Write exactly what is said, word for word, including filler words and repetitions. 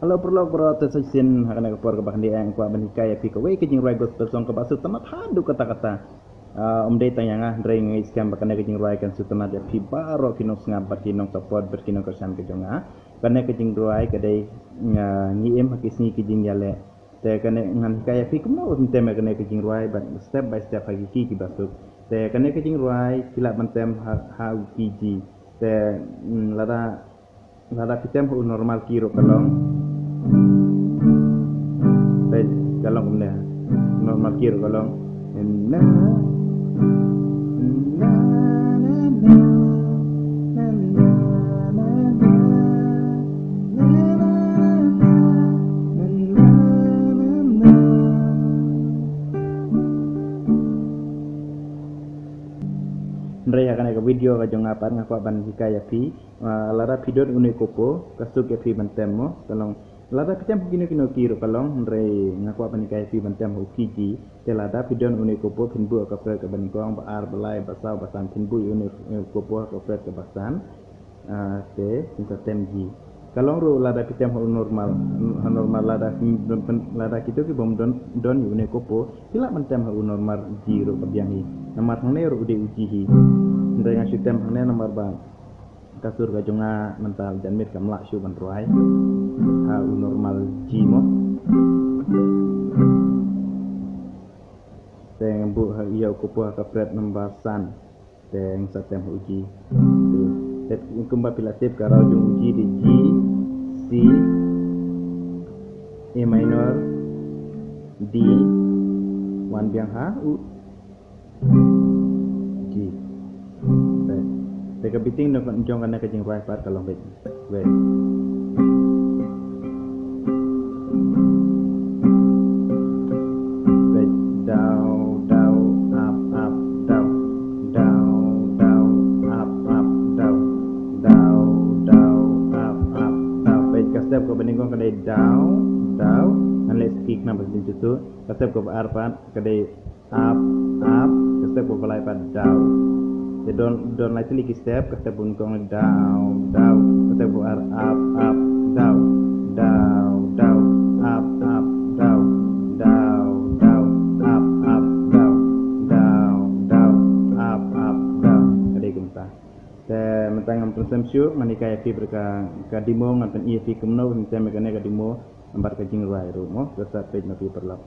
Hello paralok baroh, te sa shisien ha kane ka por kaba kane nga kwah ban hikai ïa phi kawei ka jingrwai gospel song kaba sngewtynnat haduh katta katta. Ah, ym dei tang ïa nga, hynrei nga ngeit skhem ba kane ka jingrwai kan sngewtynnat ïa phi baroh ki nongsngap bad ki nongsupport bad ki nongkyrshan ka jong nga. Kane ka jingrwai ka dei, ah, Ngi Im ha ki Sngi ki Jingïaleh. Te kane ngan hikai ïa phi kumno ban tem ïa kane ka jingrwai bad step by step ha ki key kiba suk. Te kane ka jingrwai ki lah ban tem ha, ha u key G. Te, mm, lada, lada phi tem ha u normal key ruh ka long. Te ka long kumne. Normal key ruh ka long. Na, na, na, na, na, na, na, na, na, na, na, na, na, na. Hynrei ha kane ka video ka jong nga pat nga kwah ban hikai ïa phi. Ah, lada phi don une u kopo, ka suk ïa phi ban tem mo. Ka long, lada phi tem ha kino kino key ruh ka long, hynrei nga kwah ban hikai ïa phi ban tem ha u key G. Te lada phi don une u kopo, phin buh ha ka fret kaba nyngkong, ba ar, ba lai, ba saw, ba san, phin buh ïa une u kopo ha ka fret kaba san. Ah, te phin sa tem G. Ka long ruh lada phi tem ha u normal, ha normal lada phi don, pyn-, lada kito ki bym don, don ïa une u kopo, phi lah ban tem ha u normal G ruh ka biang hi. Namar hangne ruh u dei u G hi. Hynrei nga shu tem hangne namar ba ka sur ka jong nga mynta la jan miet, kam lah shuh ban rwai ha u normal G mo. Te nga buh ha ïa u kopo ha ka fret number san. Te nga sa tem ha u G. Te kumba phi la tip ka raw jong u G dei G, C, A minor, D, wan biang ha u G. Te, te ka beating jong kane ka jingrwai pat ka long beit. Wei. Wei. Daw, daw, up, up, daw. Daw, daw, up, up, daw. Daw, daw, up, up, daw. Wei, ka step kaba nyngkong ka dei daw, daw. Ngan leh ski khnang ba phin sngewthuh. Ka step kaba ar pat ka dei up, up, ka step kaba lai pat daw. Te don, don lai tylli ki step, ka step ba nyngkong daw, daw, ka step ba ar up, up, daw, daw, daw, up, up, daw, daw, daw, up, up, daw, daw, daw, up, up, daw. Ka dei kumta. Te mynta ngam pynsem shuh, ngan hikai ïa phi bad ka, ka demo, ngan pyni ïa phi kumno ban tem ïa kane ka demo, namar ka jingrwai ruh mo, te sa peit ma phi paralok.